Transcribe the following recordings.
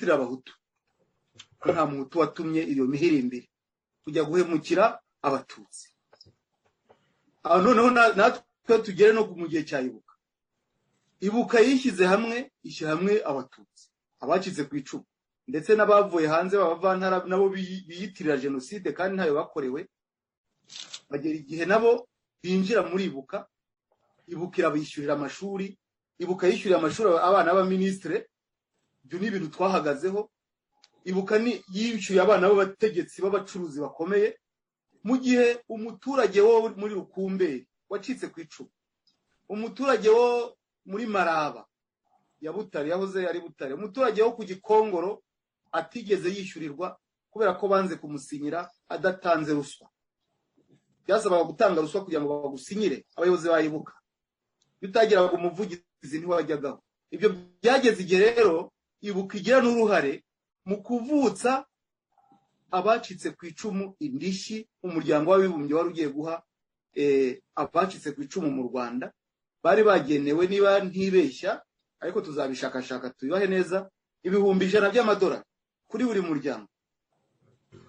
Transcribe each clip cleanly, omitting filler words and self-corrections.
Tubyitirira Abahutu, ko nta Muhutu watumye iyo mihirimbiri kujya guhemukira Abatutsi. Aho noneho natwe tugere no mu gihe cya Ibuka. Ibuka yishyize hamwe, ishyira hamwe Abatutsi, abacitse ku icumu, ndetse n'abavuye hanze b'abavantara, nabo biyitirira jenoside kandi ntayo bakorewe. Bagera igihe nabo binjira muri Ibuka. Ibuka irabishyurira amashuri, Ibuka yishyurira amashuri abana b'abaminisitire. Ibyo ni ibintu twahagazeho. Ibuka ni yishyuye abana b'abategetsi, b'abacuruzi bakomeye, mu gihe umuturage wo muri Rukumberi wacitse ku icumu, umuturage wo muri Maraba ya Butare, yahoze ari Butare, umuturage wo ku Gikongoro atigeze yishyurirwa kubera ko banze kumusinyira adatanze ruswa. Byasabaga gutanga ruswa kugira ngo bagusinyire abayobozi bayibuka. Iyo utagiraga umuvugizi ntiwajyagaho. Ibyo byageze igihe rero Ibuka igira n'uruhare mu kuvutsa abacitse ku icumu indishyi Umuryango w'Abibumbye wari ugiye guha abacitse ku icumu mu Rwanda. Bari bagenewe, niba ntibeshya, ariko tuzabishakashaka tubibahe neza, 100,000 by'amadolari kuri buri muryango.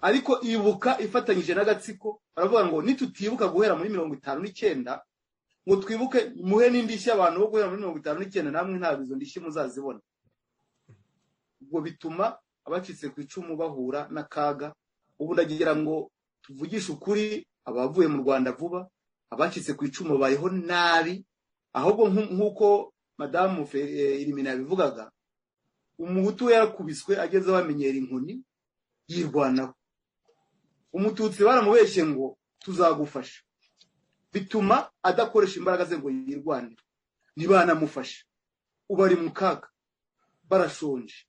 Ariko Ibuka ifatanyije n'agatsiko baravuga ngo nitutibuka guhera muri 59 ngo twibuke muhe n'indishyi abantu bo guhera muri 59, namwe ntabwo izo ndishyi muzazibona. Ubwo bituma abacitse ku icumu bahura n'akaga. Ubu ndagira ngo tuvugishe ukuri, abavuye mu Rwanda vuba, abacitse ku icumu babayeho nabi. Ahubwo nk'uko Madamu Irimina yabivugaga, Umuhutu yarakubiswe ageze bamenyera inkoni yirwanaho. Umututsi baramubeshye ngo tuzagufasha, bituma adakoresha imbaraga ze ngo yirwane, ntibanamufasha. Ubu ari mu kaga, barashonje,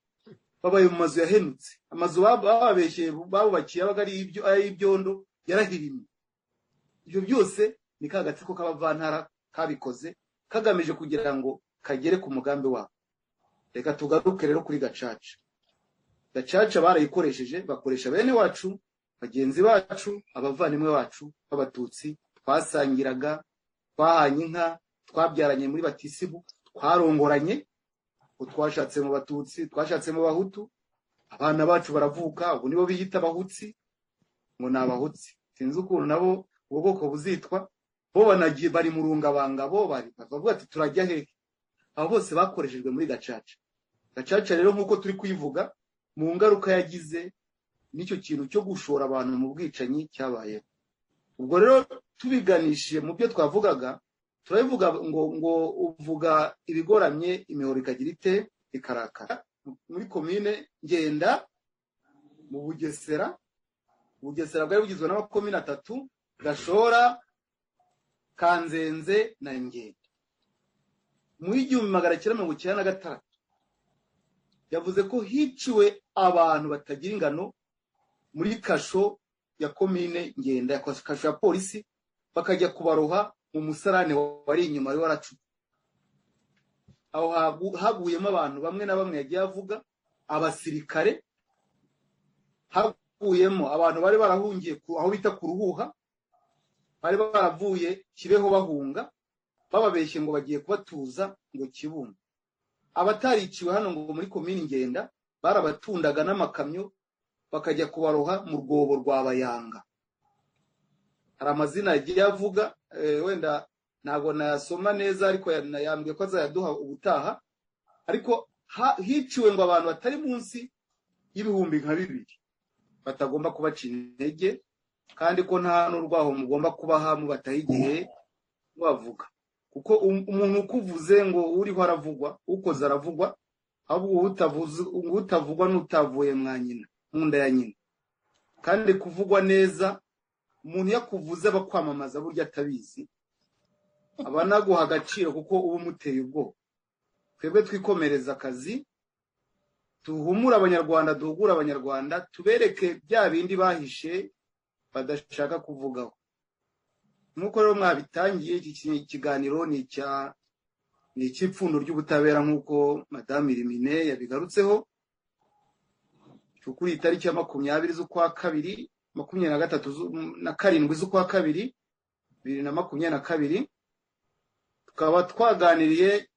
babaye mu mazu yahenutse. Amazu bababeshye babubakiye yabaga ari ay'ibyondo, yarahirimye. Ibyo byose ni ka gatsiko k'abavantara kabikoze kagamije kugira ngo kagere ku mugambi wabo. Reka tugaruke rero kuri Gacaca. Gacaca barayikoresheje, bakoresha bene wacu, bagenzi bacu, abavandimwe bacu b'Abatutsi twasangiraga, twahanye inka, twabyaranye muri batisibu, twarongoranye, twashatse mu Batutsi, twashatse mu Bahutu, abana bacu baravuka, ubu nibo biyita Abahutsi, ngo ni Abahutsi. Sinzi ukuntu nabo ubwo bwoko buzitwa. Bo banagiye bari mu rungabangabo, bari bavuga ati turajya hehe? Abo bose bakoreshejwe muri Gacaca. Gacaca rero nk'uko turi kuyivuga, mu ngaruka yagize n'icyo kintu cyo gushora abantu mu bwicanyi cyabayeho. Ubwo rero tubiganishije mu byo twavugaga, turabivuga ngo uvuga ibigoramye imihoro ikagira ite? Ikarakara. Muri komine Ngenda mu Bugesera, Bugesera bwari bugizwe n'amakomine atatu: Gashora, Kanzenze na Ngenda. Mu 1996 yavuze ko hiciwe abantu batagira ingano muri kasho ya komine Ngenda, kasho ya polisi, bakajya kubaroha mu musarane wari inyuma wari waracukuwe. Aho haguyemo abantu bamwe na bamwe yagiye avuga, abasirikare, haguyemo abantu bari barahungiye aho bita ku Ruhuha, bari baravuye Kibeho bahunga, bababeshye ngo bagiye kubatuza ngo Kibumba. Abatariciwe hano ngo muri komini Ngenda barabatundaga n'amakamyo bakajya kubaroha mu rwobo rwa Bayanga. Hari amazina yagiye avuga, wenda ntabwo nayasoma neza, ariko yambwiye ko azayaduha ubutaha. Ariko hiciwe ngo abantu batari munsi y'nka 2000 batagomba kubaca intege, kandi ko nta n'urwaho mugomba kubaha mubataho igihe mubavuga, kuko umuntu ukuvuze ngo uriho aravugwa, ukoze aravugwa, ahubwo utavugwa n'utavuye mwa nyina, mu nda ya nyina. Kandi kuvugwa neza, umuntu yakuvuze aba kwamamaza burya atabizi, aba anaguha agaciro kuko uba umuteye ubwoba. Twebwe twikomereza akazi, tuhumure Abanyarwanda, duhugure Abanyarwanda, tubereke bya bindi bahishe badashaka kuvugaho. Nk'uko rero mwabitangiye, iki kiganiro ni icy'ipfundo ry'ubutabera nk'uko Madamu Irimine yabigarutseho. Kuri itariki ya 20 z'ukwa kabiri, 23 na 7 z'ukwa kabiri 2022, tukaba twaganiriye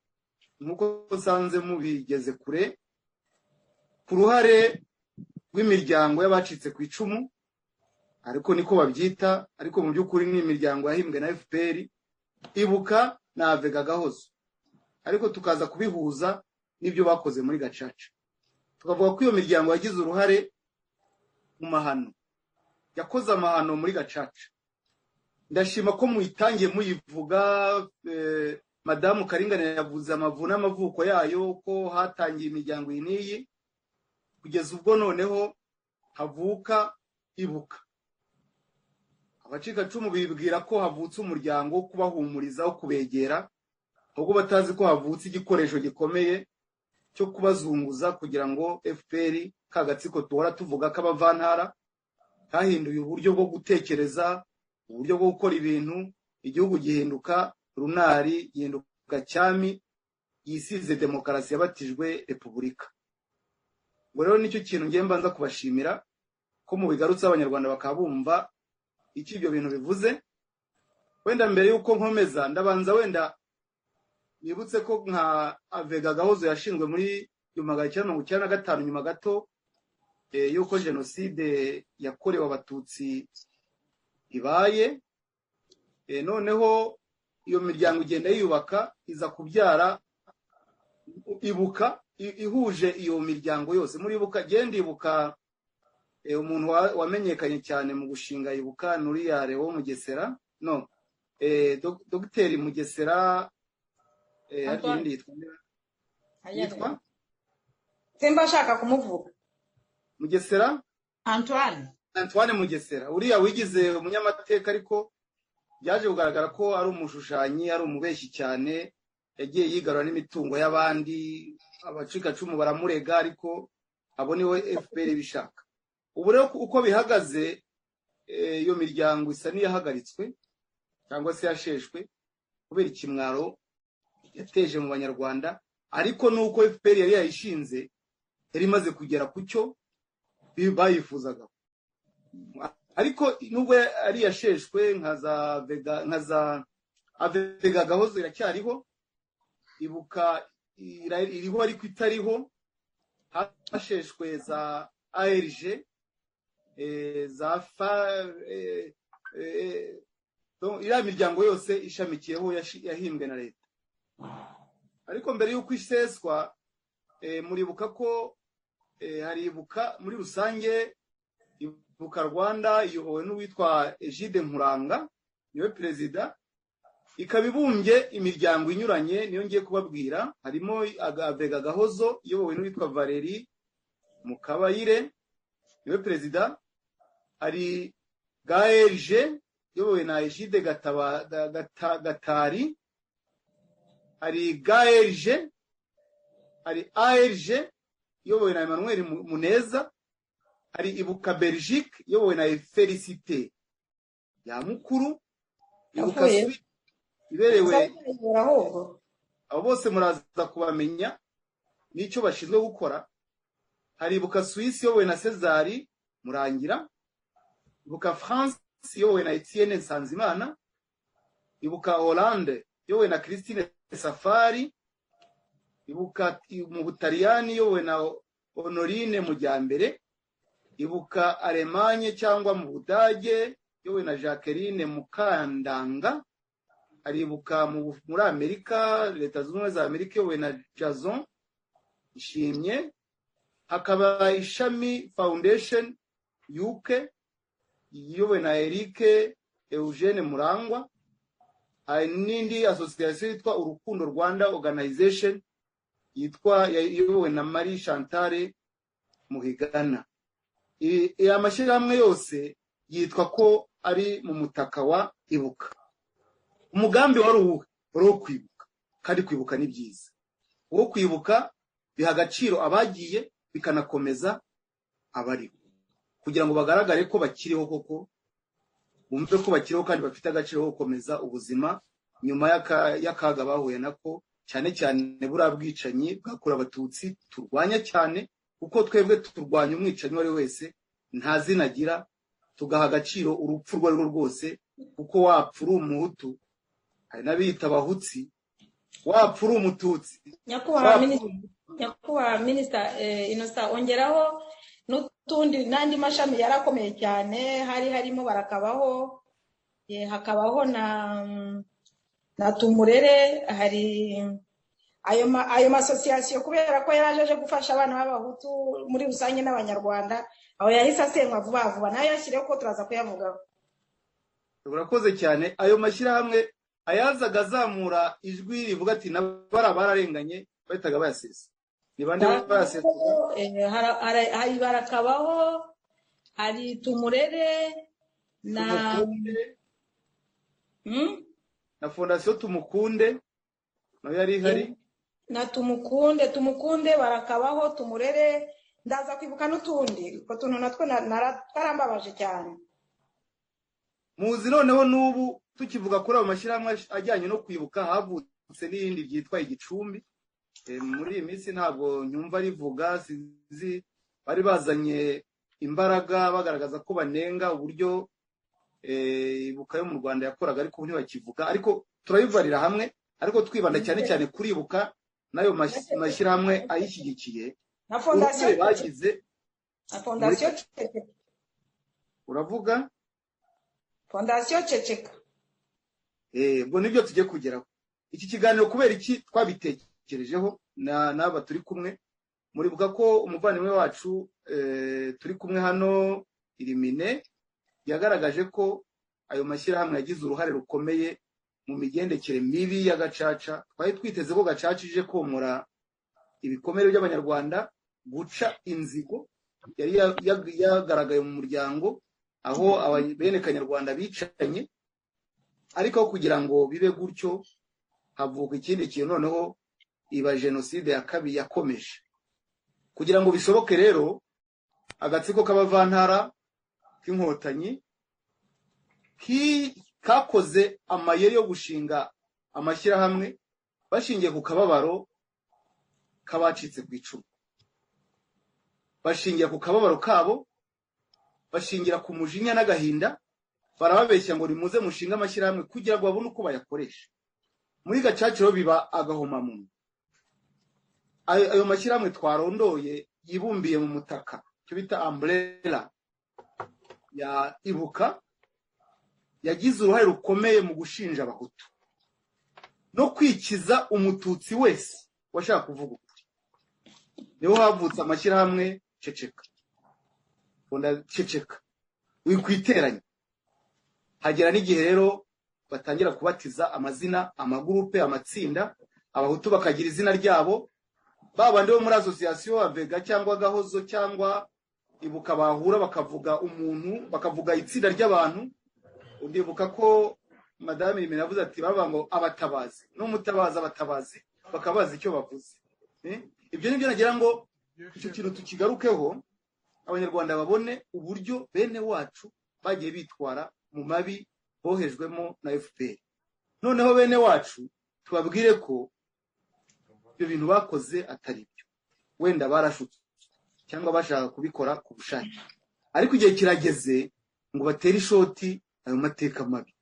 nk'uko nsanze mubigeze kure ku ruhare rw'imiryango y'abacitse ku icumu, ariko niko babyita, ariko mu by'ukuri ni imiryango yahimbwe na FPR, Ibuka na Avega Gahozo, ariko tukaza kubihuza n'ibyo bakoze muri Gacaca. Tukavuga ko iyo miryango yagize uruhare mu mahano, yakoze amahano muri Gacaca. Ndashima ko muyitangiye muyivuga. Madamu Karinganire yavuze amavu n'amavuko yayo, ko hatangiye imiryango iyi n'iyi, kugeza ubwo noneho havuka Ibuka. Abacikacumu bibwira ko havutse umuryango wo kubahumuriza, wo kubegera, ahubwo batazi ko havutse igikoresho gikomeye cyo kubazunguza kugira ngo FPR, ka gatsiko duhora tuvuga k'abavantara, kahinduye uburyo bwo gutekereza, uburyo bwo gukora ibintu, igihugu gihinduka runari, gihinduka cyami, yisize demokarasi yabatijwe repubulika. Ngo rero nicyo kintu ngiye mbanza kubashimira ko mubigarutse, Abanyarwanda bakaba bumva icyo ibyo bintu bivuze. Wenda mbere y'uko nkomeza, ndabanza wenda nibutse ko nka Avega Gahozo yashinzwe muri 1995, nyuma gato y'uko jenoside yakorewe Abatutsi ibaye. Noneho iyo miryango igenda yiyubaka, iza kubyara Ibuka ihuje iyo miryango yose. Muri Ibuka, genda Ibuka, umuntu wamenyekanye cyane mu gushinga Ibuka nuriya Leon Mugesera, no Dogiteri Mugesera, Antoine. Yitwa Simba ashaka kumuvuga. Mugesera. Antoine. Antoine Mugesera, uriya wigize umunyamateka, ariko byaje kugaragara ko ari umushushanyi, ari umubeshyi cyane, yagiye yigarura n'imitungo y'abandi, abacikacumu baramurega, ariko abo niwe FPR bishaka. Ubu rero uko bihagaze, iyo miryango isa n'iyahagaritswe cyangwa se yasheshwe kubera ikimwaro yateje mu Banyarwanda, ariko nuko FPR yari yayishinze yari imaze kugera ku cyo bayifuzaga. Ariko nubwo ari yasheshwe, nka za Vega, nka za Avega Gahozo iracyariho, Ibuka iriho ariko itariho, hasheshwe za ARG, za fa, iriya miryango yose ishamikiyeho yahimbwe na leta. Ariko mbere y'uko iseswa, muribuka ko hari Ibuka muri rusange. Ibuka Rwanda iyobowe n'uwitwa Egide Nkuranga, niwe perezida, ikaba ibumbye imiryango inyuranye, niyo ngiye kubabwira. Harimo Avega Gahozo iyobowe n'uwitwa Valeri Mukabayire, niwe perezida. Hari GAERG iyobowe na Egide Gatari, hari GAERG, hari ARG iyobowe na Emmanuel Muneza, hari Ibuka Belgique iyobowe na Felicité Yamukuru, Ibuka Yapfuye. Suisse iberewe Ahubwo abo bose muraza kubamenya n'icyo bashinzwe gukora. Hari Ibuka Suisse iyobowe na César Murangira, Ibuka France iyobowe na Etienne Nsanzimana, Ibuka Hollande iyobowe na Christine Safari, Ibuka mu Butaliyani iyobowe na Honorine Mujyambere, Ibuka Allemagne cyangwa mu Budage iyobowe na Jacqueline Mukandanga, hari Ibuka muri Amerika, Leta Zunze Ubumwe za Amerika, iyobowe na Jason Ishimye, hakaba Ishami Foundation UK iyobowe na Eric Eugene Murangwa, hari n'indi association yitwa Urukundo Rwanda Organization yitwa iyobowe na Marie Chantal Muhigana. Aya mashyirahamwe yose yitwa ko ari mu mutaka wa Ibuka. Umugambi wari uwuhe? Wari uwo kwibuka, kandi kwibuka ni byiza. Uwo kwibuka biha agaciro abagiye, bikanakomeza abariho, kugira ngo bagaragare ko bakiriho koko, bumve ko bakiriho kandi bafite agaciro ko gukomeza ubuzima nyuma y'akaga bahuye nako, cyane cyane buriya bwicanyi bwakorewe Abatutsi turwanya cyane, kuko twebwe turwanya umwicanyi uwo ari we wese, nta zina agira, tugaha agaciro urupfu urwo ari rwo rwose, kuko wapfa uri Umuhutu, hari n'abiyita Abahutsi, wapfa uri Umututsi, Nyakubahwa wapfa Minisitiri, Nyakubahwa Minisita Innocent, ongeraho n'utundi n'andi mashami yarakomeye cyane. Hari harimo Barakabaho, hakabaho na Tumurere. Hari ayo ma association, kubera ko yaraje aje gufasha abana b'Abahutu muri rusange n'Abanyarwanda, aho yahise asenywa vuba vuba. Nayo yashyireho ko turaza kuyavugaho. Urakoze cyane. Ayo mashyirahamwe ayazaga azamura ijwi rivuga ati nabara bararenganye, bahitaga bayasesa. Ni bande bayasesa? Hari Barakabaho, hari Tumurere na Tumukunde. Na Fondation Tumukunde nayo yari ihari. Na Tumukunde, Tumukunde, Barakabaho, Tumurere, ndaza kwibuka n'utundi. Utwo tuntu natwo twarambabaje cyane. Muzi noneho n'ubu tukivuga kuri ayo mashyirahamwe ajyanye no kwibuka, havutse n'irindi ryitwa Igicumbi. Muri iyi minsi ntabwo nyumva rivuga, sinzi. Bari bazanye imbaraga bagaragaza ko banenga uburyo Ibuka yo mu Rwanda yakoraga, ariko ubu ntibakivuga. Ariko turabivarira hamwe, ariko twibanda cyane cyane kuri Ibuka n'ayo mashyirahamwe ayishyigikiye, Na Fondation uruhare bagize na Fondation Ceceka. Uravuga? Fondation Ceceka. Ubwo nibyo tugiye kugeraho. Iki kiganiro kubera iki twabitekerejeho n'aba turi kumwe? Muribuka ko umuvandimwe wacu turi kumwe hano, Irimine, yagaragaje ko ayo mashyirahamwe yagize uruhare rukomeye mu migendekere mibi ya Gacaca. Twari twiteze ko Gacaca ije komora ibikomere by'Abanyarwanda, guca inzigo yari yagaragaye mu muryango aho bene Kanyarwanda bicanye, ariko kugira ngo bibe gutyo havuka ikindi kintu, noneho iba jenoside ya kabiri yakomeje. Kugira ngo bishoboke rero, agatsiko k'abavantara k'Inkotanyi kakoze amayeri yo gushinga amashyirahamwe bashingiye ku kababaro k'abacitse ku icumu, bashingira ku kababaro kabo, bashingira ku mujinya n'agahinda, barababeshya ngo nimuze mushinge amashyirahamwe kugira ngo babone uko bayakoresha. Muri Gacaca rero biba agahomamunwa. Ayo mashyirahamwe twarondoye yibumbiye mu mutaka, icyo bita umbrella ya Ibuka, yagize uruhare rukomeye mu gushinja Abahutu no kwikiza Umututsi wese washaka kuvuga ukuri. Niho havutse amashyirahamwe Ceceka, Fonda Ceceka, Wikwiteranya. Hagera n'igihe rero batangira kubatiza amazina amagurupe, amatsinda, Abahutu bakagira izina ryabo, ba bandi bo muri association Avega cyangwa Gahozo cyangwa Ibuka bahura bakavuga umuntu, bakavuga itsinda ry'abantu. Ndibuka ko Madame Irimine yavuze ati bavuga ngo abatabazi n'umutabazi, abatabazi bakaba bazi icyo bavuze. Ibyo nibyo nagira ngo icyo kintu tukigarukeho, Abanyarwanda babone uburyo bene wacu bagiye bitwara mu mabi bohejwemo na FPR. Noneho bene wacu tubabwire ko ibyo bintu bakoze atari byo, wenda barashutse cyangwa bashaka kubikora ku bushake, ariko igihe kirageze ngo batere ishoti ayo mateka mabi,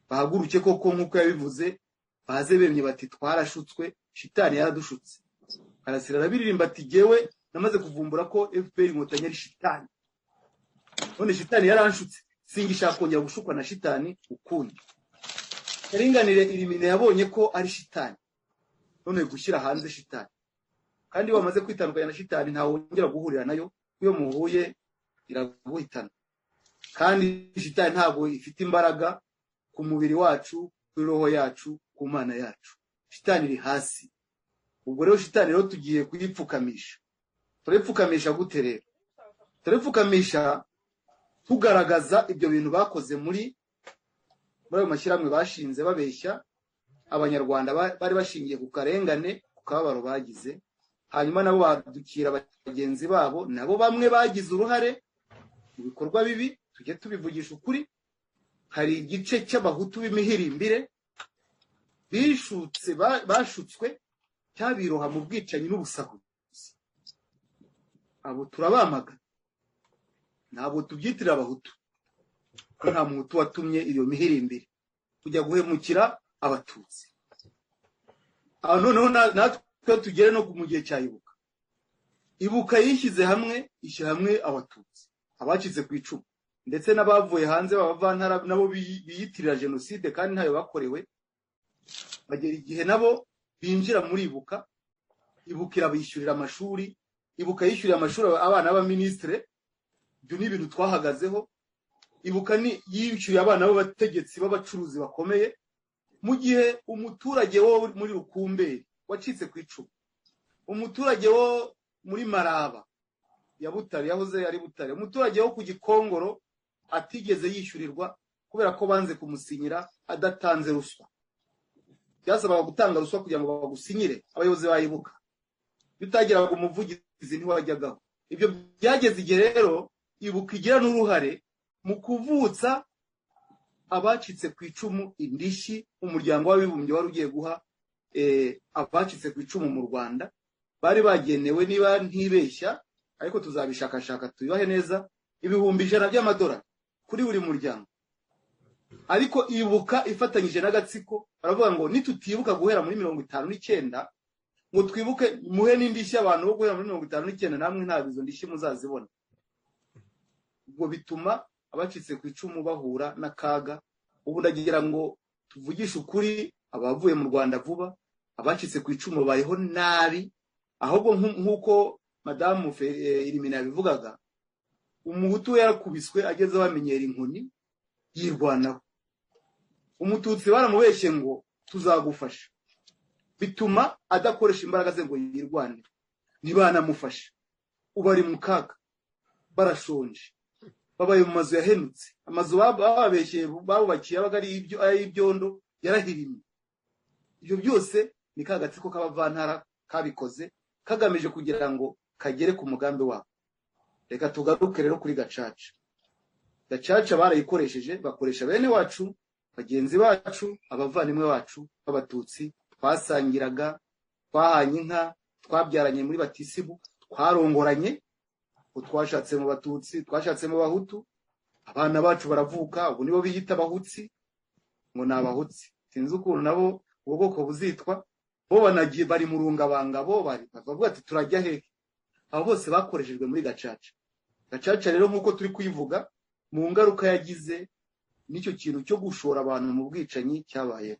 bahaguruke koko nk'uko yabivuze, baze bemye bati twarashutswe, shitani yaradushutse. Karasira arabiririmba ati jyewe namaze kuvumbura ko FPR Inkotanyi ari shitani, none shitani yaranshutse, singishaka kongera gushukwa na shitani ukundi. Karinganire Irimine yabonye ko ari shitani, none gushyira hanze shitani, kandi iyo wamaze kwitandukanya na shitani ntawongera guhurira nayo, iyo muhuye iraguhitana. Kandi shitani ntabwo ifite imbaraga ku mubiri wacu, kuri roho yacu, ku Mana yacu. Shitani iri hasi. Ubwo rero shitani rero tugiye kuyipfukamisha. Turayipfukamisha gute rero? Turayipfukamisha tugaragaza ibyo bintu bakoze muri ayo mashyirahamwe bashinze babeshya Abanyarwanda, bari bashingiye ku karengane, ku kababaro bagize. Hanyuma nabo badukira bagenzi babo, nabo bamwe bagize uruhare mu bikorwa bibi, tujye tubivugisha ukuri. Hari igice cy'Abahutu b'imihirimbire bishutse, bashutswe cyabiroha mu bwicanyi n'ubusahuzi. Abo turabamaga, ntabwo tubyitirira Abahutu, ko nta Muhutu watumye iyo mihirimbire kujya guhemukira Abatutsi. Aho noneho natwe Twe tugere no mu gihe cya Ibuka. Ibuka yishyize hamwe, ishyira hamwe Abatutsi abacitse ku icumu ndetse n'abavuye hanze b'abavantara, nabo biyitirira jenoside kandi ntayo bakorewe. Bagera igihe nabo binjira muri Ibuka. Ibuka irabishyurira amashuri, Ibuka yishyurira amashuri abana b'abaminisitire. Ibyo ni ibintu twahagazeho. Ibuka ni yishyuriye abana b'abategetsi, b'abacuruzi bakomeye, mu gihe umuturage wo muri Rukumberi wacitse ku icumu, umuturage wo muri Maraba ya Butare, yahoze ari Butare, umuturage wo ku Gikongoro atigeze yishyurirwa kubera ko banze kumusinyira adatanze ruswa. Byasabaga gutanga ruswa kugira ngo bagusinyire abayobozi bayibuka. Iyo utagiraga umuvugizi ntiwajyagaho. Ibyo byageze igihe rero Ibuka igira n'uruhare mu kuvutsa abacitse ku icumu indishyi Umuryango w'Abibumbye wari ugiye guha abacitse ku icumu mu Rwanda. Bari bagenewe, niba ntibeshya, ariko tuzabishakashaka tubibahe neza, 100,000 by'amadolari kuri buri muryango. Ariko Ibuka ifatanyije n'agatsiko baravuga ngo nitutibuka guhera muri 59 ngo twibuke muhe n'indishyi abantu bo guhera muri 59, namwe ntabwo izo ndishyi muzazibona. Ubwo bituma abacitse ku icumu bahura n'akaga. Ubu ndagira ngo tuvugishe ukuri, abavuye mu Rwanda vuba, abacitse ku icumu babayeho nabi. Ahubwo nk'uko Madamu Irimina yabivugaga, Umuhutu yarakubiswe ageze bamenyera inkoni yirwanaho, Umututsi baramubeshye ngo tuzagufasha, bituma adakoresha imbaraga ze ngo yirwane, ntibanamufasha. Ubu ari mu kaga, barashonje, babaye mu mazu yahenutse, amazu bababeshye babubakiye yabaga ari ay'ibyondo yarahirimye. Ibyo byose ni ka gatsiko k'abavantara kabikoze kagamije kugira ngo kagere ku mugambi wabo. Reka tugaruke rero kuri Gacaca. Gacaca barayikoresheje, bakoresha bene wacu, bagenzi bacu, abavandimwe bacu b'Abatutsi twasangiraga, twahanye inka, twabyaranye muri batisibu, twarongoranye, twashatse mu Batutsi, twashatse mu Bahutu, abana bacu baravuka, ubu nibo biyita Abahutsi, ngo ni Abahutsi, sinzi ukuntu nabo ubwo bwoko buzitwa. Bo banagiye bari mu rungabangabo, bari bavuga ati turajya hehe? Abo bose bakoreshejwe muri Gacaca. Gacaca rero nk'uko turi kuyivuga, mu ngaruka yagize n'icyo kintu cyo gushora abantu mu bwicanyi cyabayeho.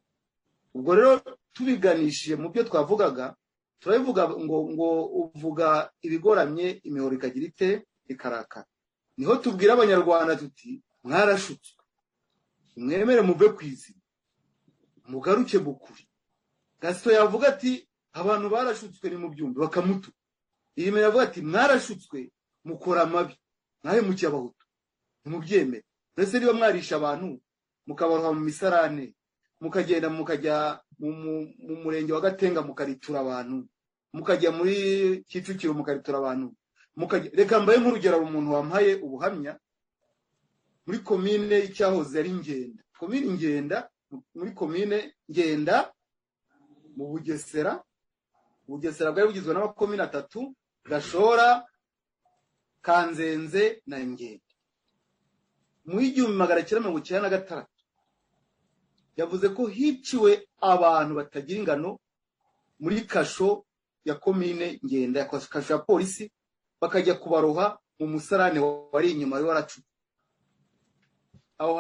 Ubwo rero tubiganishije mu byo twavugaga, turabivuga ngo uvuga ibigoramye imihoro ikagira ite ikarakara. Niho tubwira Abanyarwanda tuti mwarashutswe, mwemere muve ku izima, mugaruke bukuri. Gaston yavuga ati abantu barashutswe ni mu byumba, bakamutuka. Irimina yavuga ati mwarashutswe mukora amabi, mwahemukiye Abahutu, ntimubyemere. Mbese niba mwarisha abantu mukabaroha mu misarane, mukagenda mukajya mu murenge wa Gatenga mukaritura abantu, mukajya muri Kicukiro mukaritura abantu, reka mbaye nk'urugero umuntu wampaye ubuhamya muri komine icyahoze ari Ngenda, komine Ngenda, muri komine Ngenda mu Bugesera. Bugesera bwari bugizwe n'amakomine atatu, Gashora, Kanzenze na Ngenda. Mu 1996 yavuze ko hiciwe abantu batagira ingano muri kasho ya komine Ngenda, ya kasho ya polisi, bakajya kubaroha mu musarane wari inyuma wari waracukuwe. Aho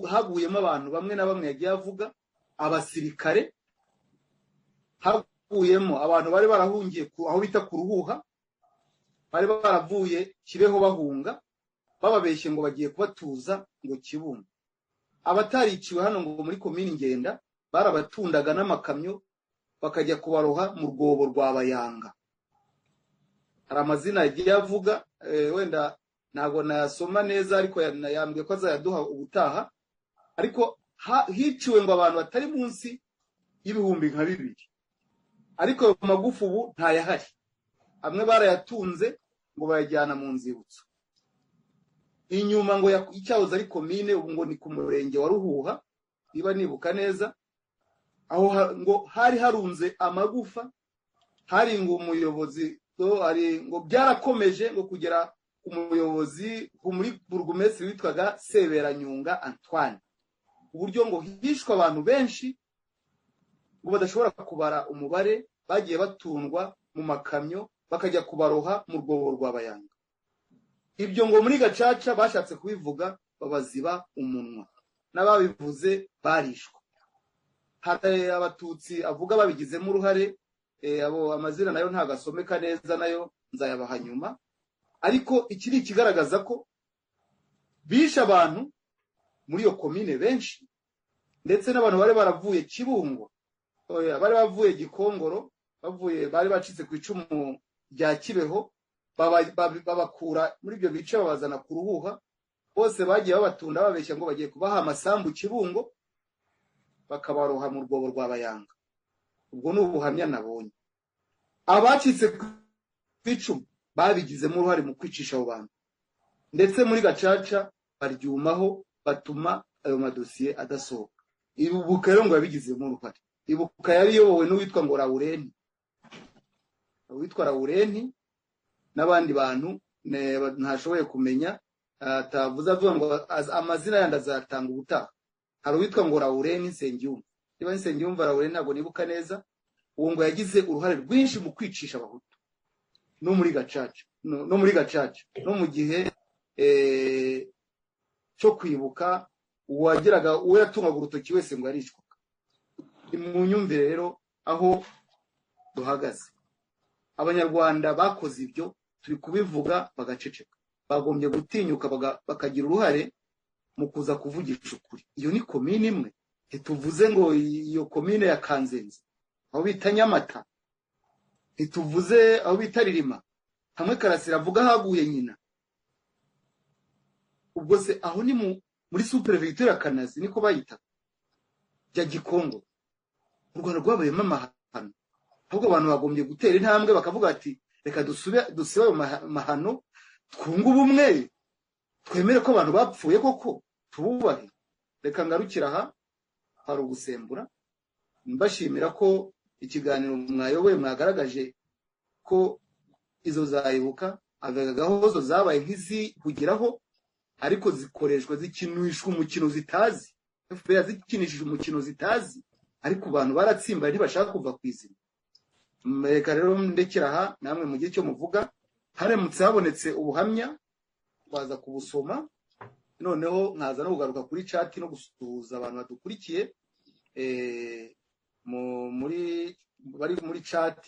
haguyemo abantu bamwe na bamwe yagiye avuga, abasirikare, haguyemo abantu bari barahungiye aho bita ku Ruhuha, bari baravuye Kibeho bahunga, bababeshye ngo bagiye kubatuza ngo Kibungo. Abatariciwe hano ngo muri komini Ngenda barabatundaga n'amakamyo bakajya kubaroha mu rwobo rwa Bayanga. Hari amazina yagiye avuga, wenda ntabwo nayasoma neza, ariko yambwiye ko azayaduha ubutaha. Ariko hiciwe ngo abantu batari munsi y'2000, ariko ayo magufa ubu ntayahari, amwe barayatunze ngo bayajyana mu nzibutso. Inyuma ngo icyahoze ari komine, ubu ngo ni ku murenge wa Ruhuha niba nibuka neza, aho ngo hari harunze amagufa, hari ngo umuyobozi ngo byarakomeje ngo kugera ku muyobozi muri burugumesitiri witwaga Seberanyunga Antoine, uburyo ngo hishwe abantu benshi ngo badashobora kubara umubare. Bagiye batundwa mu makamyo, bakajya kubaroha mu rwobo rwa Bayanga. Ibyo ngo muri Gacaca bashatse kubivuga, babaziba umunwa, n'ababivuze barishwe. Hari Abatutsi avuga babigizemo uruhare, abo amazina nayo ntabwo asomeka neza, nayo nzayabaha nyuma. Ariko iki ni ikigaragaza ko bishe abantu muri iyo komine benshi, ndetse n'abantu bari baravuye Kibungo, oya, bari bavuye Gikongoro, bavuye, bari bacitse ku icumu rya Kibeho, babakura muri ibyo bice babazana ku Ruhuha. Bose bagiye babatunda, babeshya ngo bagiye kubaha amasambu Kibungo, bakabaroha mu rwobo rwa Bayanga. Ubwo ni ubuhamya nabonye. Abacitse ku icumu babigizemo uruhare mu kwicisha abo bantu, ndetse muri Gacaca baryumaho, batuma ayo madosiye adasohoka. Ibuka rero ngo yabigizemo uruhare. Ibuka yari iyobowe n'uwitwa ngo Rawureni, uwitwa Rawureni n'abandi bantu ntashoboye kumenya, atavuze, avuga ngo amazina yandi azatanga ubutaha. Hari uwitwa ngo Rawureni Nsengiyumva, niba Nsengiyumva Rawureni, ntabwo nibuka neza. Uwo ngo yagize uruhare rwinshi mu kwicisha Abahutu no muri Gacaca, no muri Gacaca, no mu gihe cyo kwibuka. Uwageraga, uwo yatungaga urutoki wese ngo yaricwaga. Ni mu nyumvire rero aho duhagaze. Abanyarwanda bakoze ibyo turi kubivuga bagaceceka, bagombye gutinyuka bakagira uruhare mu kuza kuvugisha ukuri. Iyo ni komine imwe, ntituvuze ngo iyo komine ya Kanzenze aho bita Nyamata, ntituvuze aho bita Ririma, hamwe Karasira avuga haguye nyina. Ubwo se aho ni muri sous-préfecture ya Kanazi, niko bayita, bya Gikongo. U Rwanda rwabayemo amahano. Ahubwo abantu bagombye gutera intambwe bakavuga ati: "Reka dusibe ayo mahano, twunge ubumwe, twemere ko abantu bapfuye koko, tububahe." Reka ngarukira aha, hari ugusembura. Mbashimira ko ikiganiro mwayoboye, mwagaragaje ko izo zayibuka agahozo zabaye nk'izihugiraho, ariko zikoreshwa, zikinishwa umukino zitazi. FPR zikinishije umukino zitazi, ariko abantu baratsimbaye, ntibashaka kuva ku izima. Reka rero ndekera aha, namwe mugire icyo muvuga. Haramutse habonetse ubuhamya twaza kubusoma, noneho nkaza no kugaruka kuri chat no gusuhuza abantu badukurikiye, muri bari muri chat,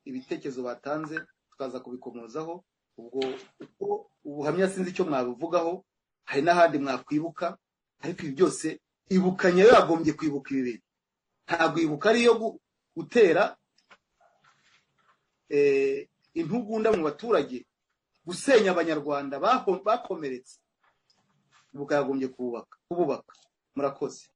ibitekerezo batanze tukaza kubikomozaho. Ubwo uko ubuhamya sinzi icyo mwabuvugaho, hari n'ahandi mwakwibuka, ariko ibi byose Ibuka nyayo yagombye kwibuka ibi bintu. Ntabwo Ibuka ari iyo gutera intugunda mu baturage, gusenya Abanyarwanda bakomeretse. Ibuka yagombye kububaka. Murakoze.